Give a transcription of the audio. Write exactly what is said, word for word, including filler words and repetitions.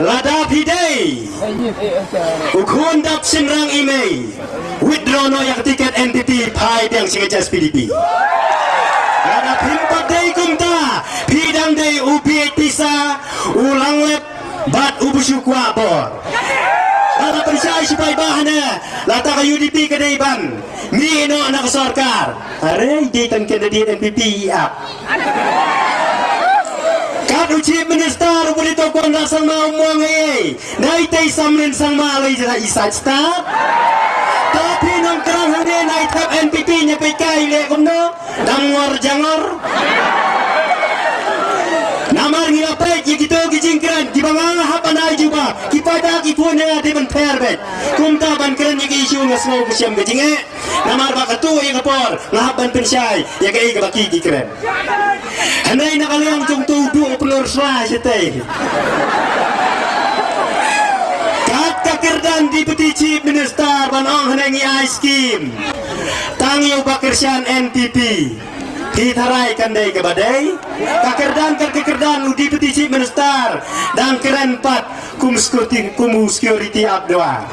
Lada phi dei u khun dap shynrang i mei, withdraw noh ïa ka tiket N P P, phai biang sha ka H S P D P. Lada phim pat dei kumta, phi dang dei u bieit pisa, u langlep bad u ba shu kwah bor. Lada pynshai shipai ba hane, lada ka U D P ka dei ban mih noh na ka sorkar. Are, dei tang candidate N P P i ap. Kat u Chief Minister u Purito Conrad Sangma u mong ei. Dei tei Samrin Sangma lei jela i sait star. Ta phi nongkrong hangne nai thep N P P nya pei kai le kumno. Dang ngor jangor. Namar ngi la peit ïa kito ki jingkren kiba nga hap ban ai jubab. Ki paidbah ki phone ïa dei ban pher beit. Kumta ban kren ïa ki issue nga sngew ka shem ka jingeh. Namar ba kato ïa ka por nga hap ban pynshai ïa kaei kaba ki ki kren. Hynrei na ka liang jong to u duh u pynlor sla shatei. Kat ka kyrdan Deputy Chief Minister ban ong hynrei ngi ai skim. Tang ïa u ba kyrshan N P P. Phi tharai kan dei kaba dei. Ka kyrdan, kat ka kyrdan u Deputy Chief Minister dang kren pat kum security, kum u security ap dua.